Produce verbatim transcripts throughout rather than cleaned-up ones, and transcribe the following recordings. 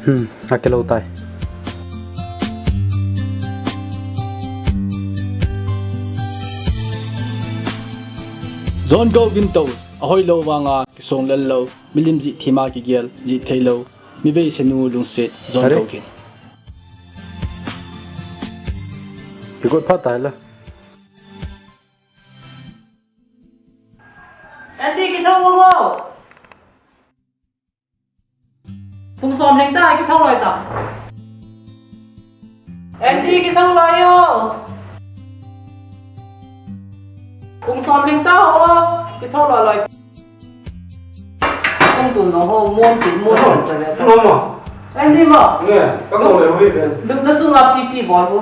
Hmm, akilou tai. John Govin toh, ahoilou vanga kisong lel lou, milim jih thima kigel, jih theilou, mi veisenu lungset, John Are? Govin. Kigot phat tai la. Andy, kithou mo. Pung som leng ta, kithou loi ta. Andy, kithou loi o. Pung som leng ta o, kithou loi loi. Kung tu no ho, mon ti, mon ti, ta le ta. Mo mo. Andy mo. Nge, ka ko le ho le. Lupna chunga pi pi bol ho.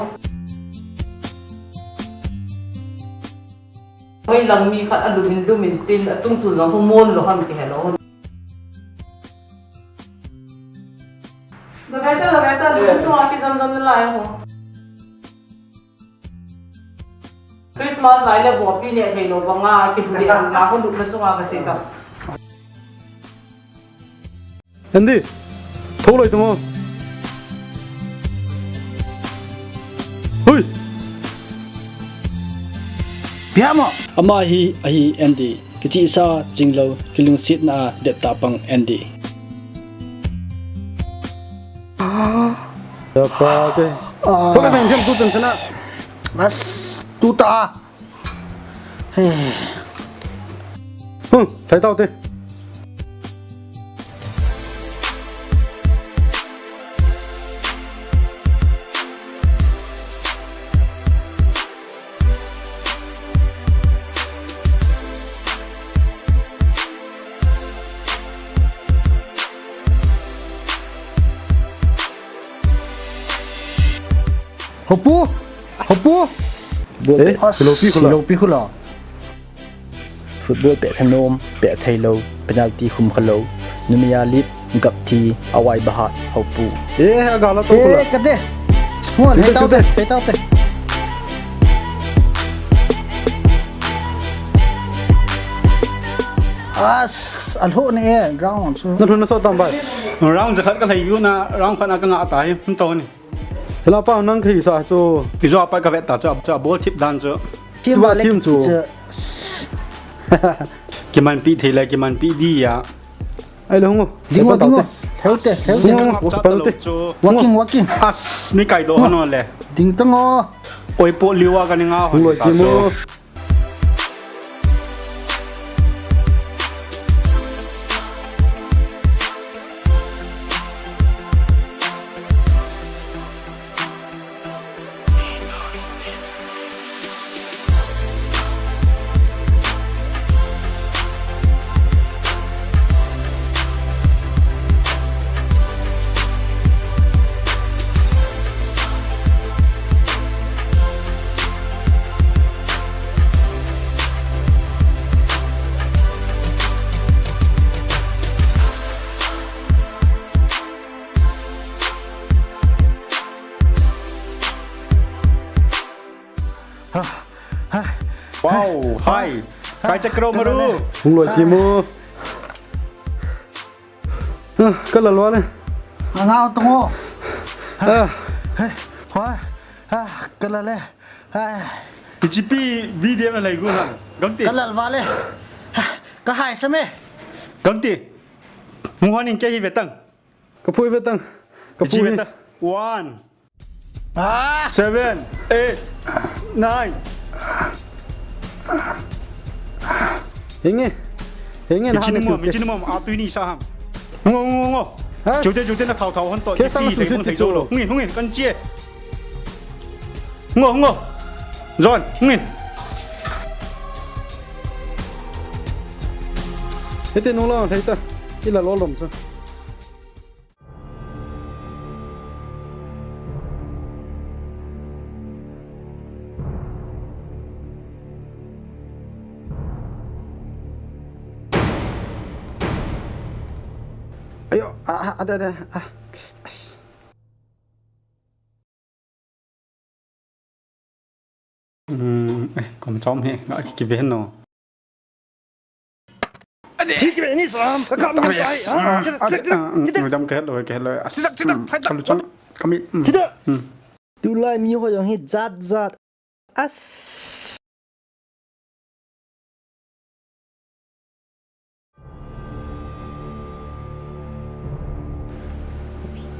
Hoilang mi khat alum in lum in tin, atung tu jong khu mon lou ham kihe lou. Gaveta, gaveta, lum chunga kijam jam nalai ho. Christmas lai le bo pi ne thei lou banga, kibu de nga ho lupna chunga kache ta. Andy, thou loi tamo. Hui. Pia mo. Ama hi, ahi Andy. Kichihsa, chinglou, kilungsetna a dettah pang Andy. Ya pa ke. Thou loi tamo, tu chan chana. Bas, tu ta. Hmm, lhai tau te. Hopu! Hopu! Ball eh, pet. As, lopi khula. Lopi khula. Football pet thanom, pet thei lou, penalty khum kha lou. Numei a lit, gap thi, awai bahat, Hopu. Eh, agala to khula. Eh, kate. Mo, chute, hei tau te, chute. Hei tau te. As, alho ne, eh, round. Na thun na so tam bai. Round jakhat ka lei yu na, round khat na ka nga ta hi, hum to ni. Hela pa nang khi sa chu. Ijo pa ka vet ta chu, chu ball thip dan chu. Thim chu ba le thim chu. Chu. Kimanpi thei le, kimanpi di ya. Ai le hung o. Ding o, ding o. Theu te, theu te. Hung o, hung o. Walking, walking. As, ni kai do hon o le. Ding tang o. Oi po liwa ka ni nga hon ta chu. Wow, hai. Kai chakro maru. Hung loi ti mu. Ah, ka lal vale. Ngau tongo. Ah. Hai. Hoi. Ah, ka lal le. Hai. Ichipi video na lai gu na. Gangti. Ka lal vale. Ka hai sa me. Gangti. Mu hon in ke hi vetang. Ka pui vetang. Ka pui vetang. One. Ah! Seven, eight, nine. Henge. Henge na. Michi ni mo, michi ni mo, a tui ni sa ham. Ngo, ngo, ngo. Chute, chute na thau thau hon to. Ke sa na su su ti lo. Ngin, ngin, kan chie. Ngo, ngo. John, ngin. Ete no la, thei ta. Ila lo lom sa. Ayo, ah, ah, ada, ada, ah. As. Hmm, eh, kom chom he, nga ki ve no. Thi ki ve ni sam, ka kam ni ai, ha? Dam ka hello, ka hello. Sida, sida, phai da. Kalu chang, kami. Sida. Tulai mi ho jong hi jat jat. As.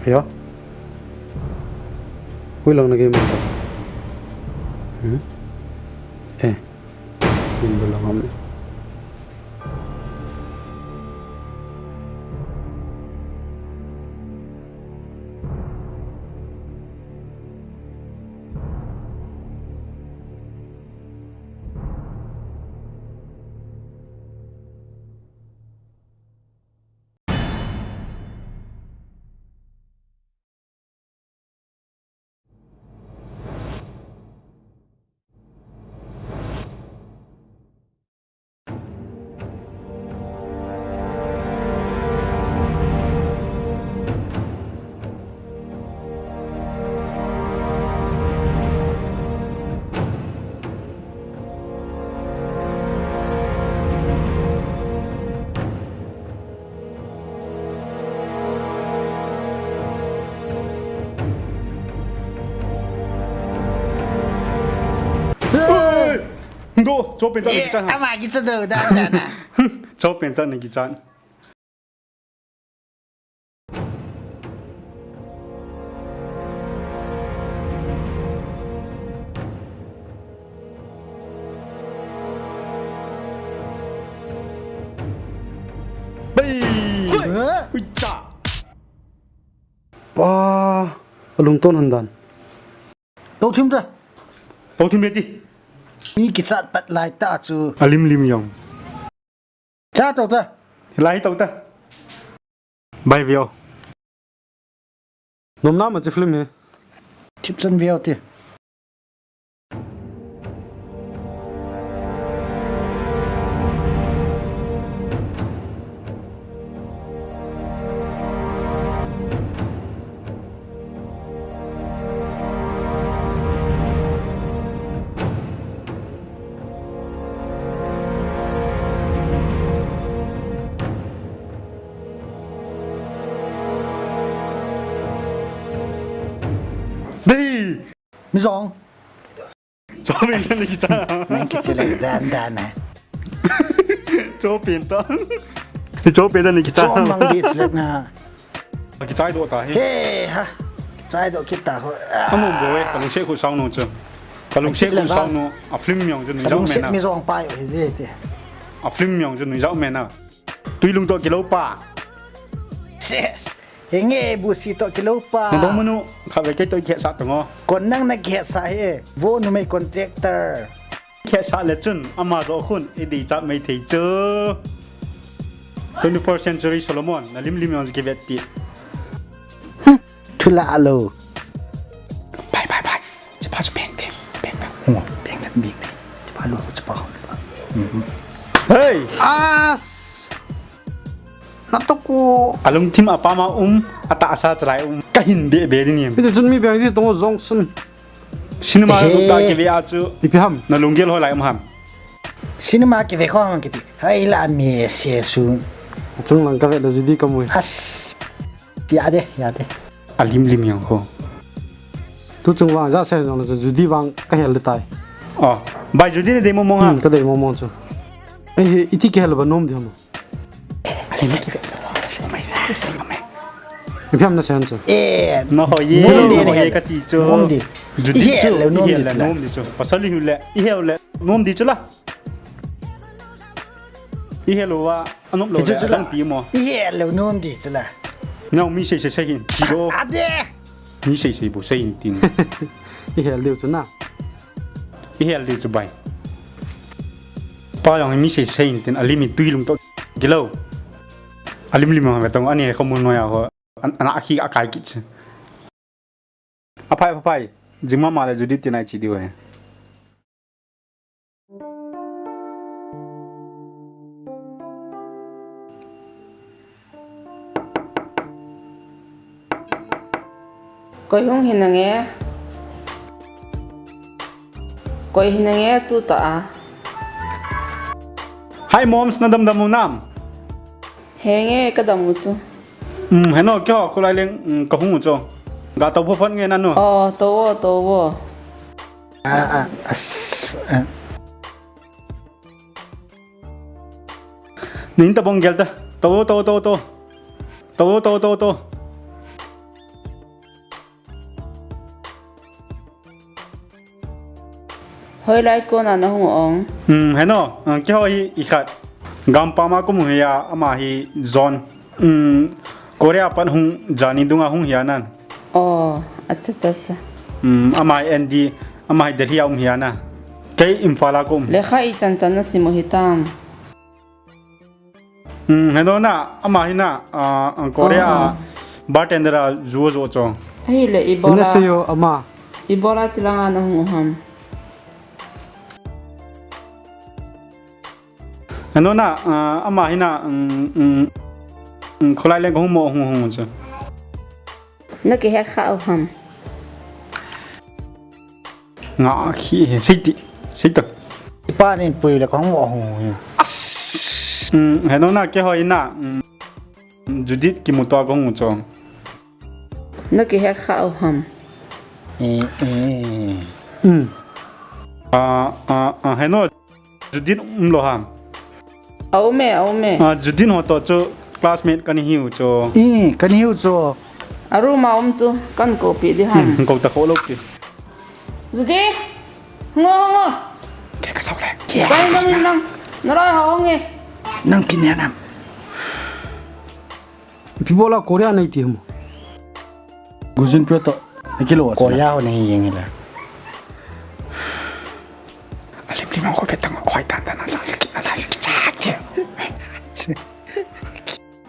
Ayo. Hui lang na game. Hmm? Eh. Game lang ham. Hey! Ndo, cho pen ta na kichan ha. Ama kichan do da da na. Cho pen ta na kichan. Bai! Hui! Hui cha! Pa, alungton handan. Tou thim ta. Tou thim beti. Mi kichat pat lai ta chu. Alim lim yong. Cha tou ta. Lai tou ta. Bai veo. Nom na ma chi film hi. Thip chan veo ti. Mi jong. Chopin ta ni kicha. Nang kichele dan dan na. Chopin ta. Ni chopin ta ni kicha. Chomang di chele na. Kichai do ta hi. He ha. Kichai do kita ho. Amu bo e, kalungset khu sao no chu. Kalungset khu sao no. A film yong chu ni jao me na. Mi jong pai o hi de te. A film yong chu ni jao me na. Tuilung to kilo pa. Ses. Henge busi to kilo pa. Nadong manu, khatvei kei to i khesa to ngo. Kon nang na khesa he. Vo numei contractor. Khesa le chun, ama jo khun, i dei cha mei thei chu. Twenty-first century Solomon, na lim lim yong kivet ti. Thula alo. Bye, bye, bye. Chipa chu beng te, beng te. Beng te, beng te. Chipa lo, chipa. Hey! As! Natoku. Alungthim apama um, atahsa chalai um. Kahin be be ni. Pi chun mi beng ji tong jong sun. Cinema lo ta kive a chu. Ipi ham. Na lunggel ho lai um ham. Cinema kive kho ham kiti. Hai la mi se su. Chung lang ka ve lo ji di ka mui. As. Ya de, ya de. Alim lim yong kho. Tu chung vang ja se jong chu Judy vang ka hel de tai. Oh, bai Judy ne de mo mong ham. Ka de mo mong chu. Eh, iti ke hel ba nom de ham. Ipi ham na sen chu. Eh, no ho ye, no ho ye ka ti chu. Judy chu, nom di chu. Pasal hi le, i he le, nom di chu la. I he lo wa, anom lo le, adang ti mo. I he lo nom di chu la. Nau mi sei sei sei hin, ti lo. Ade. Mi sei sei bo sei hin tin. I he lo chu na. I he lo chu bai. Pa jong mi sei sei in tin alim i tuilung to kilo. Alim lim ma tong ani kho mun noya ho. Ana akhi akai kit. Aphai aphai. Jingma ma le Judith tin ai chi diu he. Koi hung hin nange. Koi hin nange tu ta a. Hi moms, na dam dam u nam? He nge ka dam u chu. Um, heno kyo ko lai leng, um, ka hung u chu. Ga to pho phon nge na nu. Oh, to wo, to wo. Ah, ah, as, ah. Nin ta bong gel ta. To, to, to, to. To, to, to, to. Hoilai kona na hung ong? Hmm, heno, ah, keiho hi ikhat. Gampam a ka um hi a, ama hi John. Hmm, Korea pan hung jani dunga hung hi a nan. Oh, acha, acha, acha. Hmm, ama hi Andy, ama hi Delhi a um hi a na. Kei Imphal a ka um. Lekha ichan chan na sim u hitam? Hmm, heno na, ama hi na, ah, Korea, oh, oh, bartender a ju jo cho. Ahile ibola. Ina seyo ama. Ibola chilanga na hung u ham? Heno na, ah, ama hi na, um, um, um, kholai leng ka hung mo hung hung cho. Na kihet kha u ham? Nga khi he, sei ti, sei ta. Pa nin pui le ka hung o hung. As. Um, heno na keiho ina, um, Judith kimu to ka hung cho. Na kihet kha u ham? Eh, eh. Um. Ah, ah, ah, heno. Judith um lo ham? A um e, a um e. Ah, Judith ho to chu classmate kani hiu chu. Eh, kani hiu chu. A room a um chu kan ko pi di ham. Hmm, ko ta ko lo pi. Judith, ngo, ngo. Ke ka sau le. Kai nang nang. Na rai ha hong e. Nang kin ya nam. Ipi bola Korea nei ti mo. Gujun pyo to. Ikilo. Korea ho nei yeng la. Alim lim ko pe tang oi tan tan sang sakit na sakit sakit.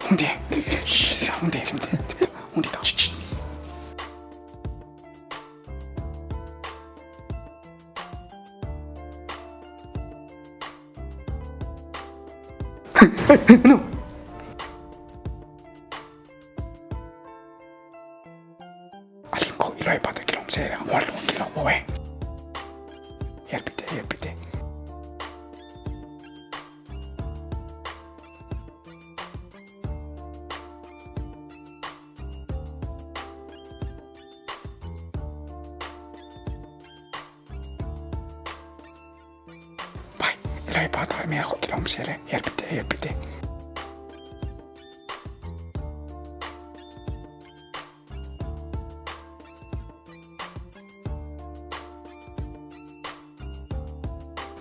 Hung de. Hung de, hung de. Hung de. No. Alim ko iloi pa to kilom se, ngol lo kilo bo e. Help it, help it. Pha ta me ko kilom se le. Help te, help te.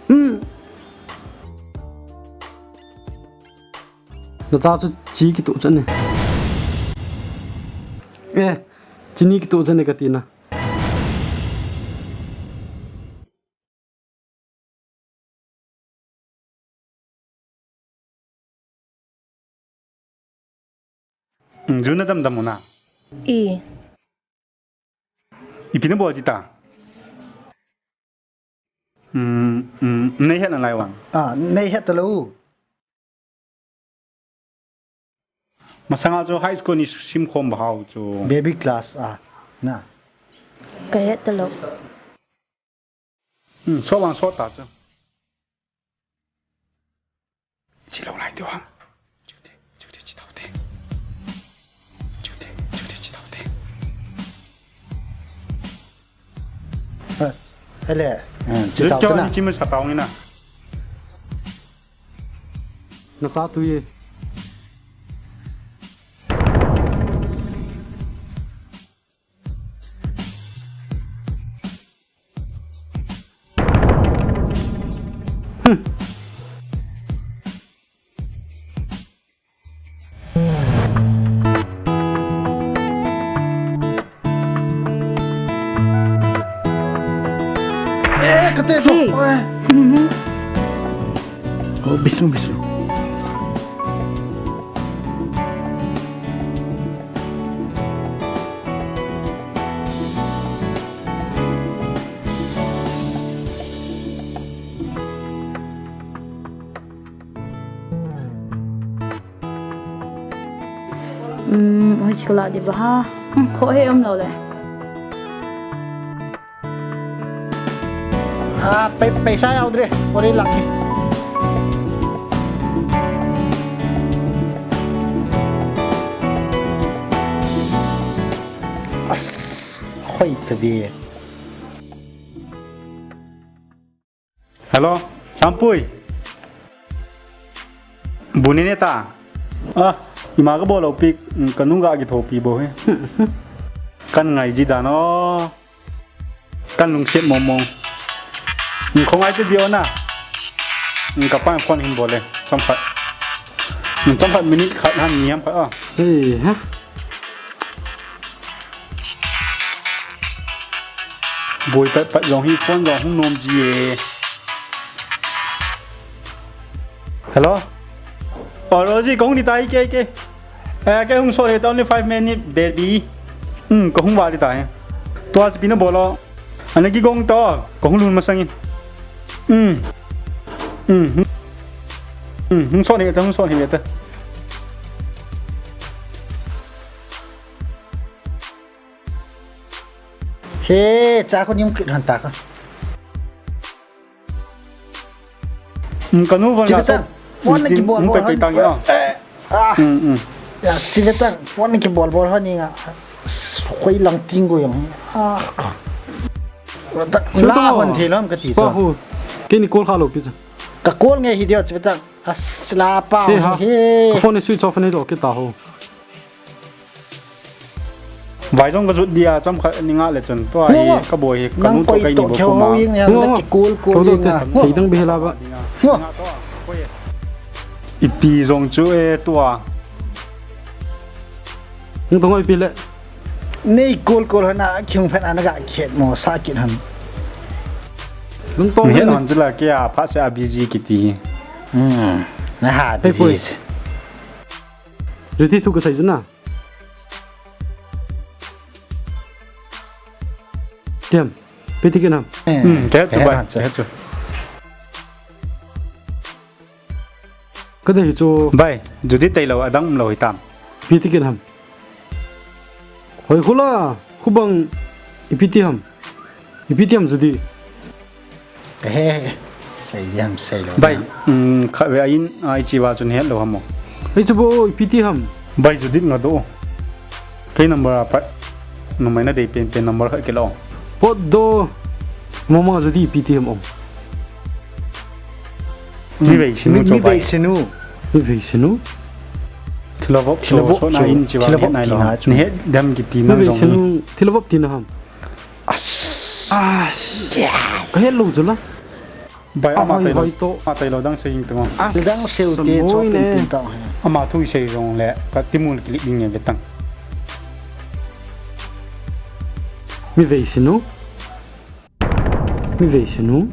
Hmm. Nacha chu chi kituh chan e. Eh, chini kituh chan e kati na. Hmm, ju nadam dam u na. I. Ipi nabol ji ta. Hmm, hmm, neihet nalai vang. Ah, neihet talou. Masanga chu high school ni simkhom bou ham chu. Baby class a, na. Kahet talou. Hmm, so vang so ta chu. Chi lou lai tiu ham. Chu te, chu te, chi tau te. Chu te, chu te, chi tau te. Eh, ele, eh, chi tau te na. Chi ma sa tau ni na. Na sa tu ye. Eh, kate ko. Hey. Oi. Mhm. Oh, bisu, bisu. Hmm, hoi chikala di ba ha. Hmm, kho he um lou le. Ah, pe-, paisa yaudre, ore lakhe. As, hoi tabi. Hello, Sampui. Bu nene ta. Ah, ima kabol lou pi, kanu ga kithopi bou hi. Kan ngai ji dan o. Kan lungset mong mong. Khongai te di o na. Ka pa phone hin bol le. Chomkhat. Chomkhat minute khat han ni ham khat a. Hei ha. Boi pat pat jong hi phone jong hung nom ji e. Hello? Oh, Rosie, kahung di tai, ke, ke. Eh, kei hung sot e, only five minute, baby. Hmm, kahung va di tai. Tua chu ipi nabol o. Ana kigong to, kahung lhun masang in. Hmm. Hmm. Hmm, hung sot e ta, hung sot e ta. He, cha ko nim kit han ta ka. Hmm, kanu van la so. Phone na kibol bol han. Eh, ah. Hmm, hmm. Ya, chi ve ta, phone na kibol bol han ni nga. Khoi lang ting ko yang. Ah. La han the lam kati so. Kei ni call kha lou pi cha. Ka call nge hi dia chi ve ta. As la pa he. Ka phone ni switch off ni to kita ho. Vai jong ka jut dia, chomkhat ni nga le chun. Tua hi ka boi hi, ka nu to kai ni bo kuma. Nang koi to kheu ho ing ya, na ki kul kul ing a. Thei dang be la ba. Ipi jong chu e tua. Nang to ngoi pi le. Nei kul kul hana, khiung phen ana ga khet mo, sa kit han. Nang to ni het han jula ke a, pha se a busy kiti. Hmm, na ha busy. Juti thu ka sai juna. Tiam, piti kinam. Hmm, te chu bai, te chu. Ka dei chu. Bai, Juti tei lou, adang um lou hi tam. Piti kinam. Hoi khula, khubang, ipi ti ham. Ipi ti ham Juti. He, he, he. Sei di ham, sei lou. Bai, um, kha ve ain, ai chi va chun het lou ham mo. Ai chu bo, ipi ti ham. Bai Judith nga do. Kei number a pat. Numei na dei pen pen number khat kilo. Pot do. Mama Judith ipi ti ham om. Mi veisinu. Mi veisinu. Mi veisinu. Thilhavop, thilhavop chu, thilhavop chu, thilhavop tina chu. Ni het dem kiti na jong. Mi veisinu, thilhavop tina ham. As. As. Yes. Ka het lou chu la. Bai, ama tailou. Ama tailou dang sei jing teng o. As. Dang sei u te chu tin ta. Ama thu sei jong le ka timul kilik ding nge ve tang. Mi veisinu. Mi veisinu.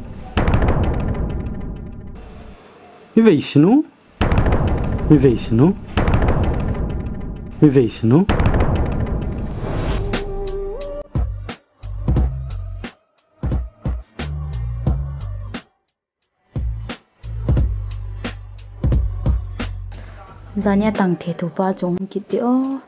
Mi veisinu. Mi veisinu. Mi veisinu. Jania tang the thu pa chung kiti o.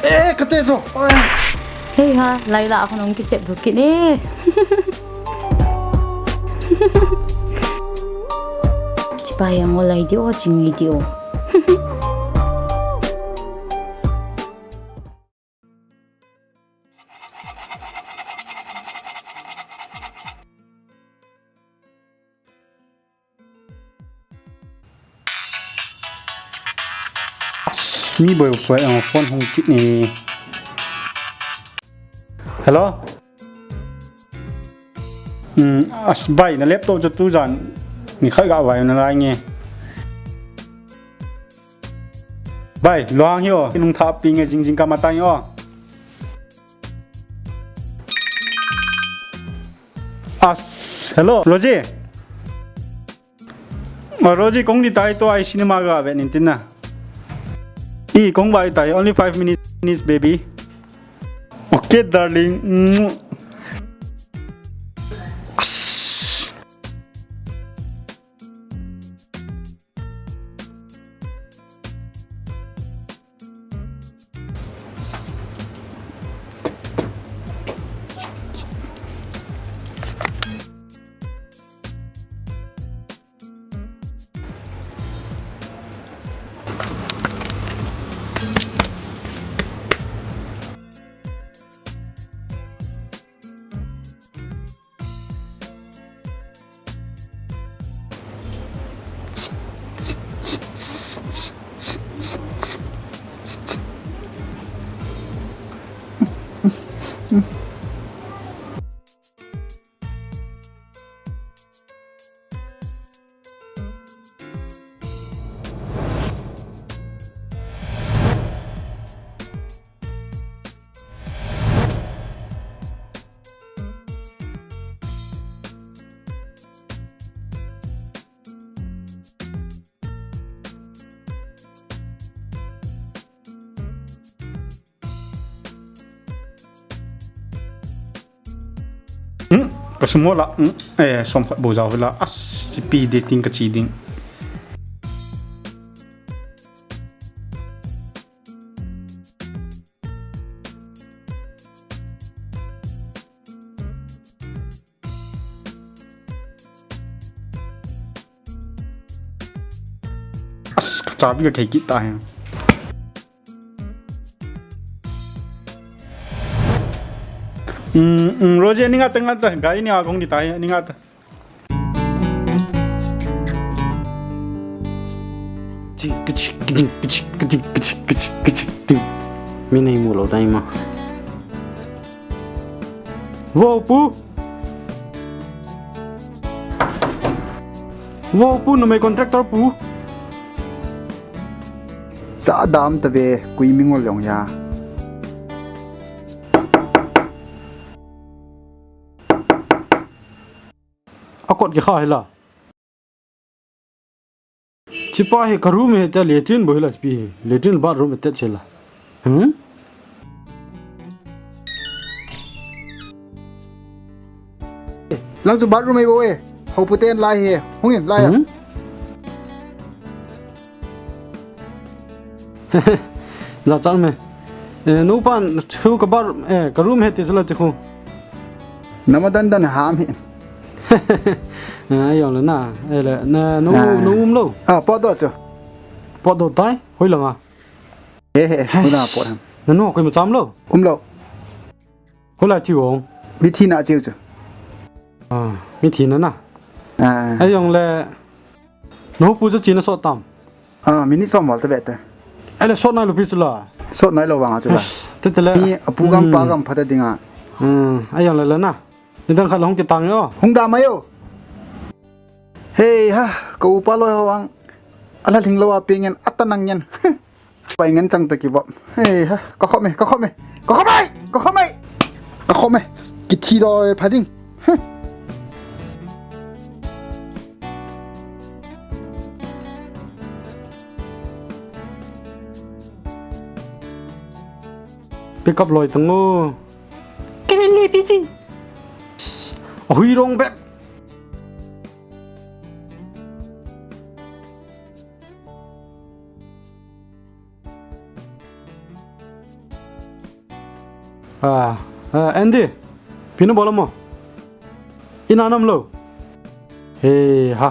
Eh, kate jo. Oi. Hei ha, lai la, ako nung kisep bukit eh. Chipa yang olai di o, chingi di o. Mi boi boi ang phone hung kit ni. Hello? Hmm, as bai na laptop cho tu jan. Ni khai ga vai na lai nge. Bai, luang hio, nung thap pi nge jing jing ka matai o. As, hello, Rosie. Ma Rosie, kong ni tai to ai cinema ga ve nin tin na. I kong bai tai, only five minutes, baby. Okay, darling. As. Hmm, ka sum mo la, hmm, eh, som khat bou jao la, as, chipi dating ka chi ding. As, ka chabi ka kei kit ta hen. Mm, mm, Rosie, ni nga ta, nga ta, gari ni a kong ni ta, ni nga ta. Mi nei mu lou dai ma. Vo pu. Vo pu, numei contractor pu. Cha dam ta ve, kui mi ngol jong ya. A kot kikha hi la. Chipa hi ka room hi ta latrine bou hi la chipi hi. Latrine bathroom hi ta che la. Hmm? Lang chu bathroom ei bo e. Houpu ten lai he. Hung in lai a. Hmm? Jachat me. Eh, nupan chu ka bar, eh, ka room he ti chu la chu khu. Nama dan dan ham hi. Eh, ayo le na. Eh, le, na, no, ah, no um lo. Ah, potdoh chu. Potdoh tai, hoi langa. He, he, he, huna pot ham. Nanu koi ma cham lo. Um lo. Hola chiu ong. Mithi na chiu chu. Ah, mithi na na. Ah. Ayong le. No pu chu china sot tam. Ah, minute som val ta beta. Ai le sot nai lo pi chu la. Sot nai lo vang chu la. Te te le. Ni apu gam pa gam phata dinga. Hmm, ayong le le na. Ni dang khat hung kitang yo. Hung da mai yo. Hei ha, ka upa loi ho vang. Ala hling lo a pingen ata nang ngen. Pai ngen chang ta ki vop. Hei ha, ka khop me, ka khop me. Ka khop mai, ka khop mai. Ka khop me. Kithi do pha ding. Pick up loi tang o. Kelen le pi chi. A hui rong bep. Ah, ah, Andy, pi na bol mo? Ina nam lo. He ha.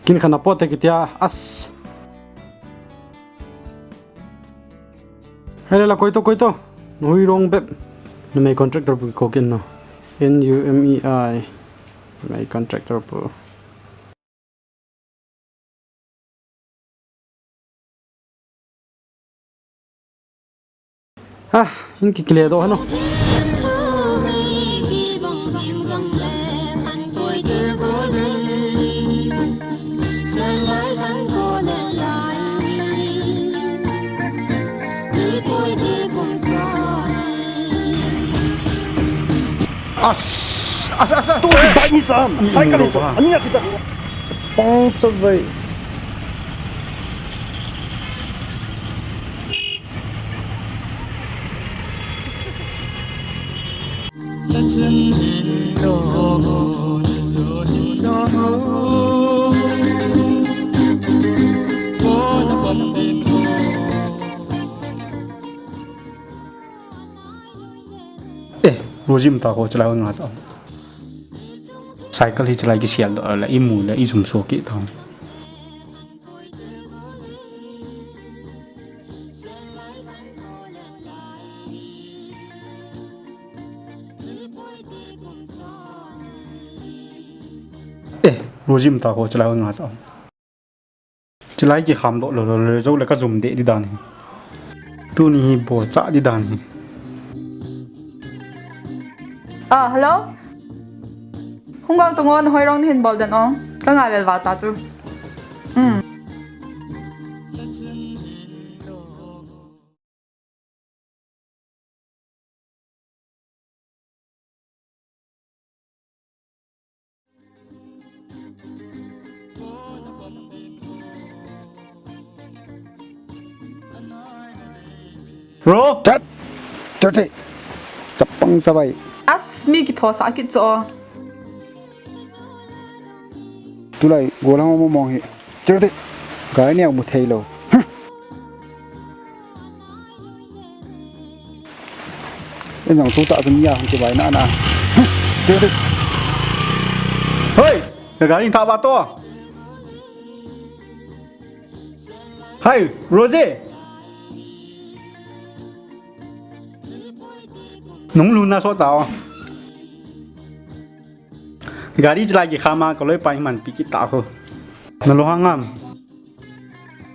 Kin khana pote kitia as. Hele la koi to, koi to. Hui rong bep. Numei contractor pu ko kin no. N U M E I. Numei contractor pu. Ha, in ki clear doh hano. As, as, as, as. Tu si bai ni sam. Sai ka ni chu. Ani na chita. Pang chavai. Eh, Rosie um ta ko chalai nga ta. Cycle hi chalai ki sial do la i mu la i zum so ki ta. Eh, Rosie um ta ko chalai nga ta. Chilai kikham doh lou lou lou jou le ka zum deh di dan hi. Tuni hi bol chah di dan hi. Ah, hello? Hung gang tungon hoi rong hin bol den ong. Ka nga lel va ta chu. Hmm. Bro. Chat. Chat. Chapang sabai. As mi ki phosa kit cho. Tulai golang mo mong hi. Chirti. Gari ni mu thei lou. Huh. Em jong tu ta sum ya hung ki bai na na. Huh. Chirti. Hoi, ka gari tha ba to. Hai, Rosie. Nung lu na so ta o. Gari chalai kikham a, ka loipa hi manpi kit ta ko. Na lo hang am.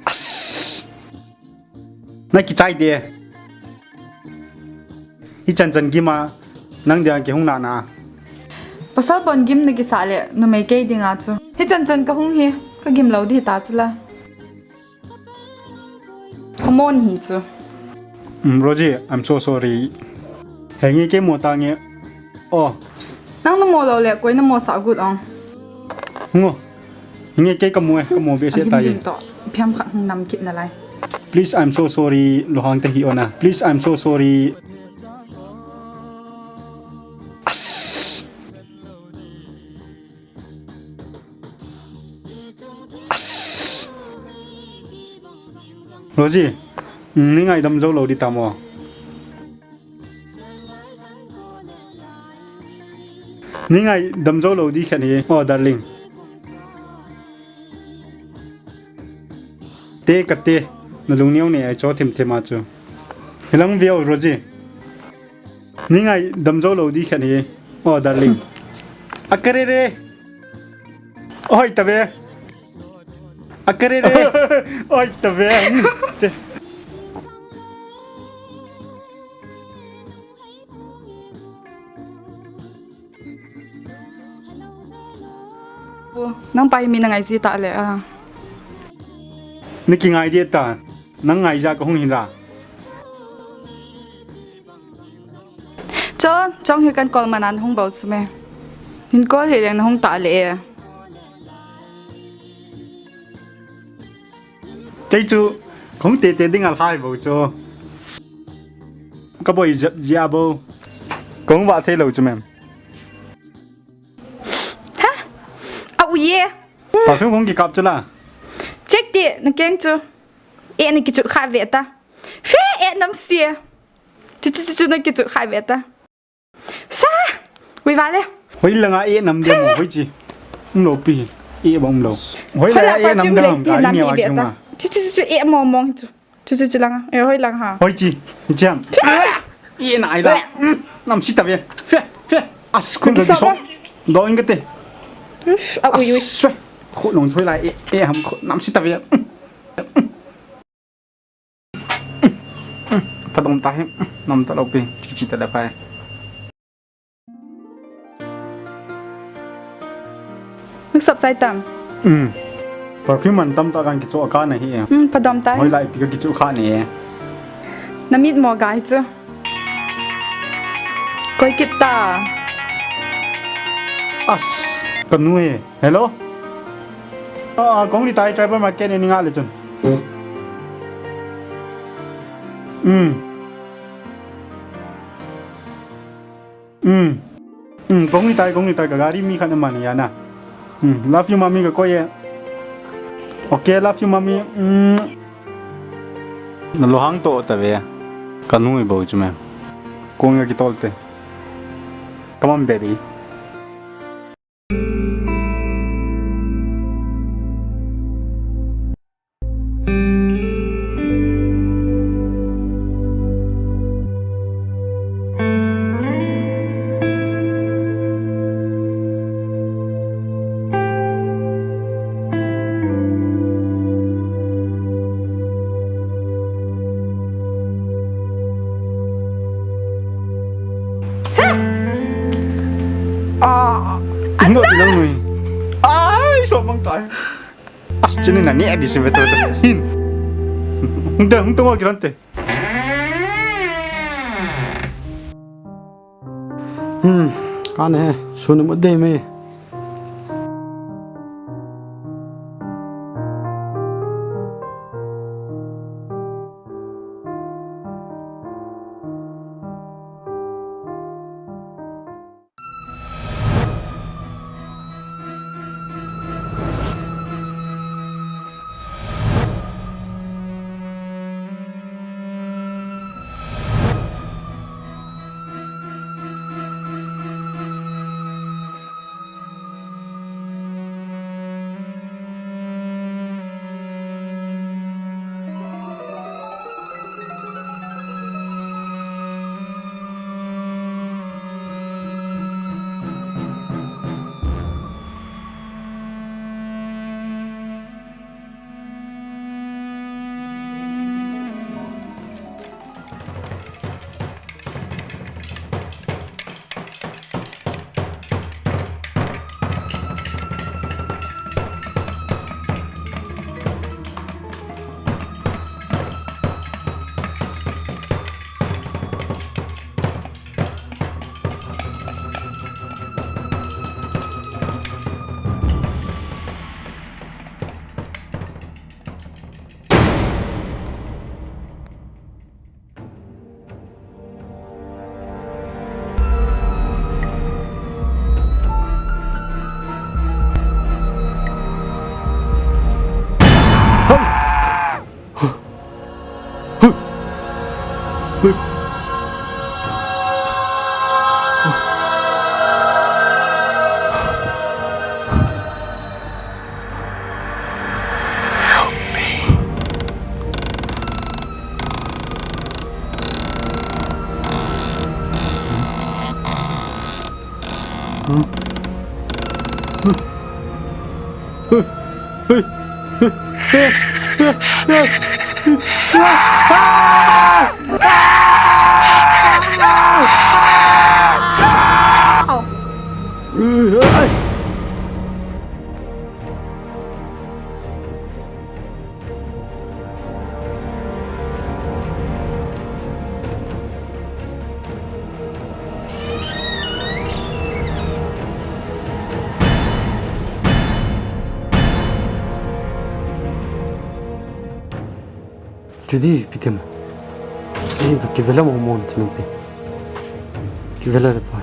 As. Na kichai de. Hichan chan gim a, nang dia kihung na na. Pasal bon gim na kisa le, numei kei dinga chu. Hichan chan ka hung hi, ka gim lou di ta chu la. Come on hi chu. Mm, Rosie, I'm so sorry. Henge kei mo ta nge. Oh. Nang na mo lou le, koi na mo sa gut ong. Ngo. Henge kei ka mo e, ka mo be se ta ye. Agim gim to, phiam khat hung nam kit na lai. Please, I'm so sorry, lo hang te hi ona. Please, I'm so sorry. As. Rosie, nei ngaidam jou lou di tam o. Nei ngaidam jou lou di khat hi, oh darling. Te kate, nalung neo ne ai cho thim thim a chu. Hilang veo Rosie. Nei ngaidam jou lou di khat hi. Oh darling. Akare re. Oi tave. Akare re. Oi tave. Te. Nang pa hi mi na ngai ji ta le a. Nei kingai di ta. Nang ngai ja ka hung hin la. Chon, chong hi kan kol manan hung bol sume. Hin kol hi leng na hung ta le e. Kei chu, kong te te ding a lai bo chu. Ka boi jep jia bo. Kong va thei lo chu mem. Ha? A u ye. Perfume kong ki kap chu la. Check ti, na keng chu. E na ki chu kha ve ta. Fe e nam sia. Chu chu chu chu na ki chu kha ve ta. Sa! Ui vale. Hoi langa e nam de mo hoi chi. Um lo pi. E bang um lo. Hoi la e nam de mo ka ni wa ki ma. Chu chu chu e mo mo chu. Chu chu chu langa. E hoi lang ha. Hoi chi. Jam. E na ai la. Nam si ta ve. Fe fe. As khun ga so. Do ing te. A ui ui. Khu nong choi la e e ham khu nam si ta ve. Padom ta hi, nom ta lo pi, chi chi ta le pai. Nuk sap chai tam. Um. Perfume man tam ta kan ki cho ka na hi. Um, padom ta. Hoi lai pi ka ki cho kha ni. Na mit mo gai chu. Koi kit ta. As, ka nu e. Hello? Ah, kong ni tai tribal market ni nga le chun. Um. Um. Um, kong ni tai, kong ni tai ka gari mi khan mani ya na. Um, love you mommy ka koi e. Okay, love you mommy. Um. Na lo hang to ta ve. Ka nu i bo chu me. Kong ya ki tol te. Come on, baby. Ah, no, no, no. Ai, so mang tai. As chini na ni adi se betul hin. Hung te, hung te wa kirante. Hmm, kane, sunu mo de me. Judy, ipi ti mo? Eh, ka kivela mo mo ti mo pe. Kivela le pa.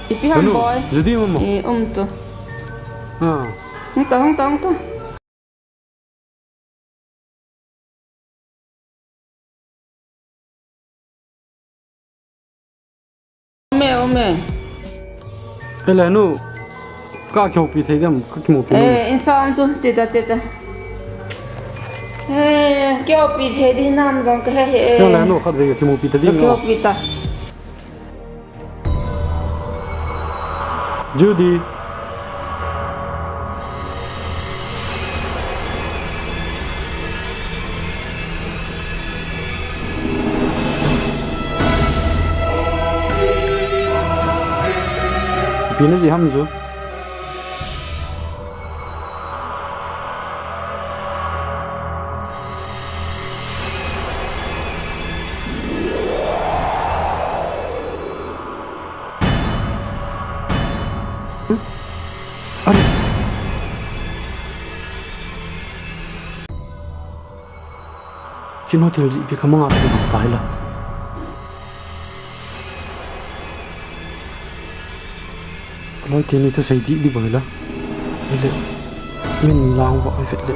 Ipi ham, Anu, boy? Judy, mama. Eh, um chu. Ah. Hung ta, hung ta, hung ta. Ome, ome. Ele nu, ka kihoupi thei dem, ka kimupi nom. Eh, insung chu, chita, chita. Eh, kihoupi thei di nam jong ka he he. Ele nu, khatvei kimupi ta di. Kihoupi ta. Judy. Ipi na ji ham chu. Are. Chino thil jih pi ka manga tu bang tai la. Loi teni thusei dih dih boi la. Ile min lang va ai vet le.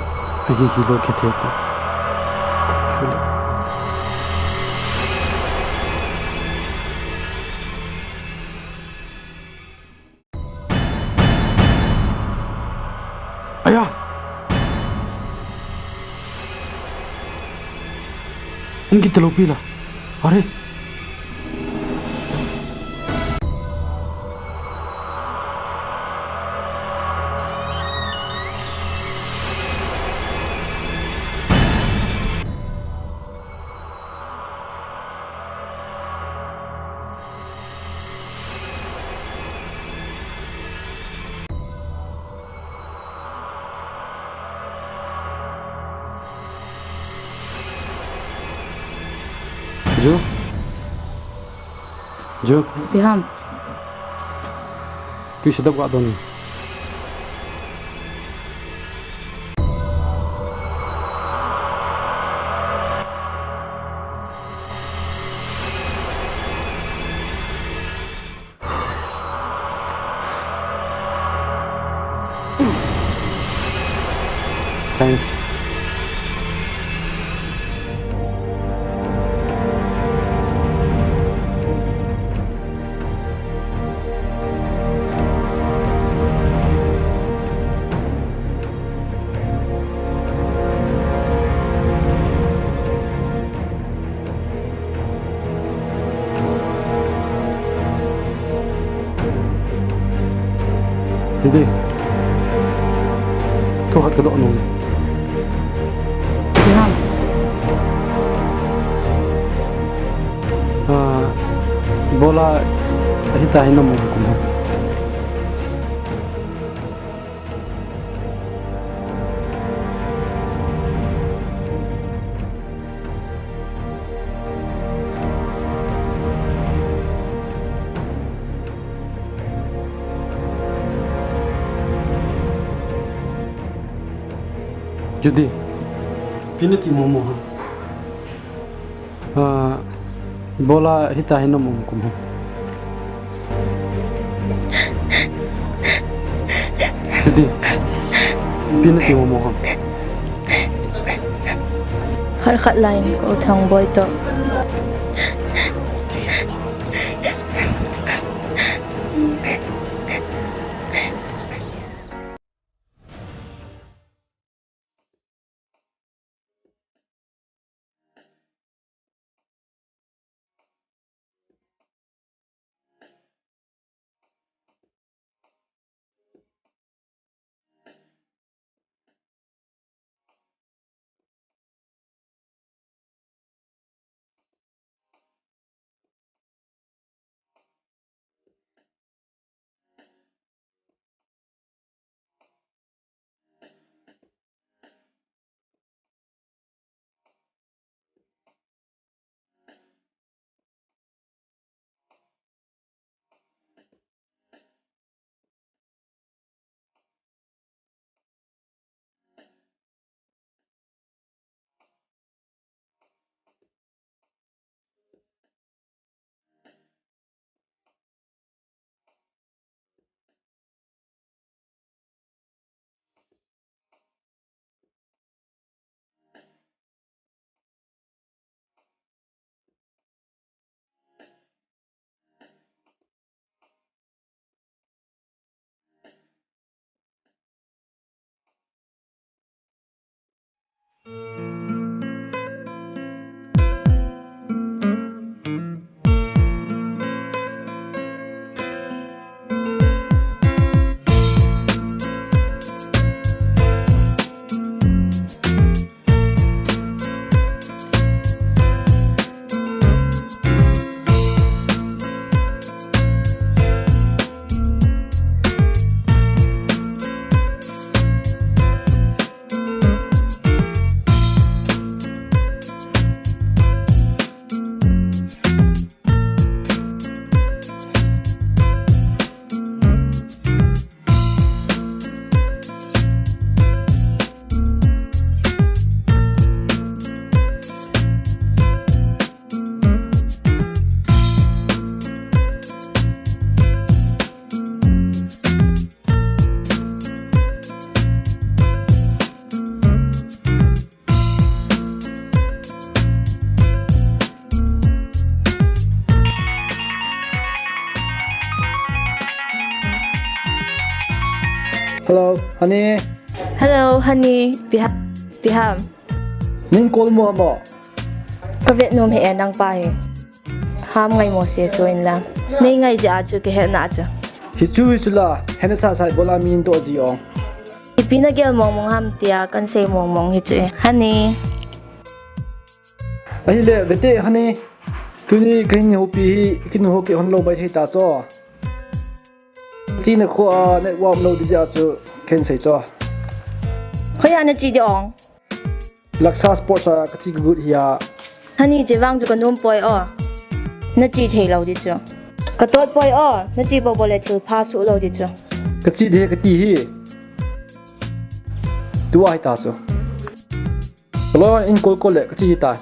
Ahi hi lo ke the te. Kile. Aya! Hung kit talou pi la. Are! Ju. Ju. Ipi ham. Tui sedap ka don. Thanks. Hiti. Thu khat ka doh nom. Ipi ham. Ah, ibola hita hi na mu kum ham. Judy. Ipi nati mong mong ham? Ah, ibola hitia hi naum kum ham? Judy. Ipi nati mong mong ham? Phat khat laiyin ka u Thangboi toh. Hello, honey. Hello, honey. Ipi ham, ipi ham? Nei call mo mo. Ka vet nom e nang pa hi. Ham ngai mo se so in la. Nei ngai jeh a chu ka he na chu. Hichu, hichu la. Hena sa sa ibola min to ji ong. Ipi na gel mong mong ham tia kan sei mong mong hi chu e. Honey. Ahile, vete, honey. Tuni ka hin hopi hi, kinu ho ke hon lo bai thei ta cho. Chi na kho a, network lo di ja chu, ken sei cho. Khoja na chi di ong. Laksa Sports a ka chi ka gut hi a. Honey, chi vang chu ka nom poi o. Na chi thei lo di chu. Ka tot poi o, na chi po po le thil pha su lo di chu. Ka chi di ka ti hi. Tua hi ta chu. Loi in call call le ka chi ta.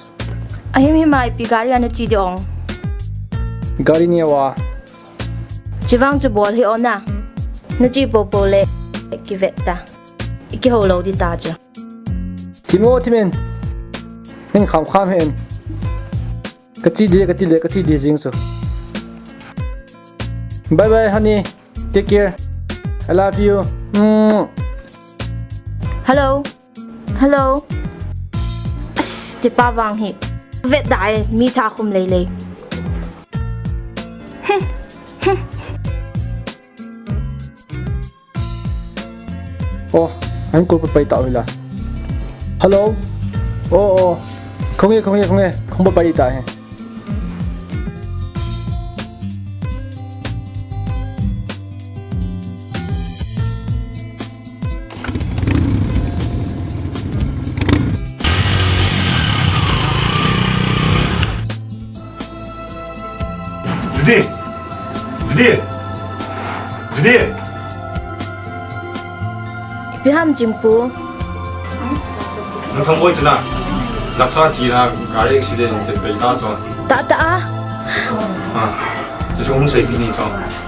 Ahim him a ipi gari a na chi di ong. Gari ni wa. Chi vang chu bol hi o na. Na chi po po le kivet ta. I kiho lo di ta chu. Thim o thim in. Hin kham kham hin. Ka chi di, ka ti le, ka chi di jing chu. Bye bye, honey. Take care. I love you. Mm. Hello. Hello. As, chi pa vang hi. Vet da e, mi tha khum lei lei. Oh, an call pa pai ta hila. Hello. Oh, oh. Khong e, khong e, khong e. Khong pa pai ta he. Judy! Judy! Judy! Ipi ham Chingpu? Thang boi chu na. Laksa chi na, gari accident te pei ta chu. Ta ta a. Ha. Chu hung sei pi ni chu.